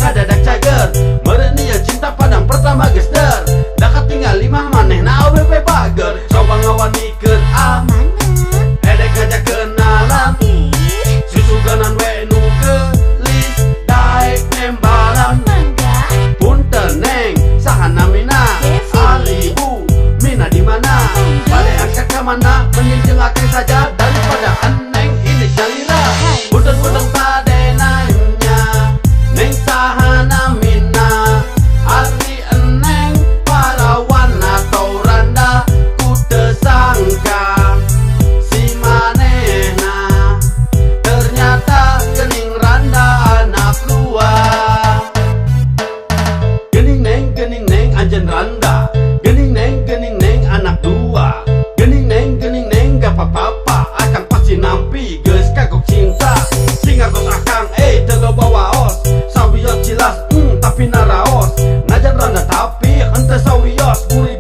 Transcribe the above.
Ngadadak cager. Meureun ieu cinta pandang pertama geus der. Da katinggal lima manehna awewe bager. Coba ngawanikeun ah. Mana? Edek ngajak kenalan. Ih, Susuganan we nu geulis daek nembalan. Mangga. Punten, Neng, saha namina? Devi. Ari Bu Mina di mana? Mangga. Bade angkat ka mana? Mending jeung akang saja daripada eneng ini salira. Hai. Punten-punten bade nanya, Neng, saha namina? Ari eneng parawan atau randa? Ku teu sangka si manehna ternyata gening randa anak luar. Gening Neng, gening Neng, anjeun randa. Gening Neng, gening Neng, anak dua. Gening Neng, gening Neng, gak apa-apa. Akang pasti nampi, geus kagok cinta. Sing ngartos akang, eh, teu loba waos. Sawios jelas, tapi naraos. Najan randa tapi henteu sawios. Gurih.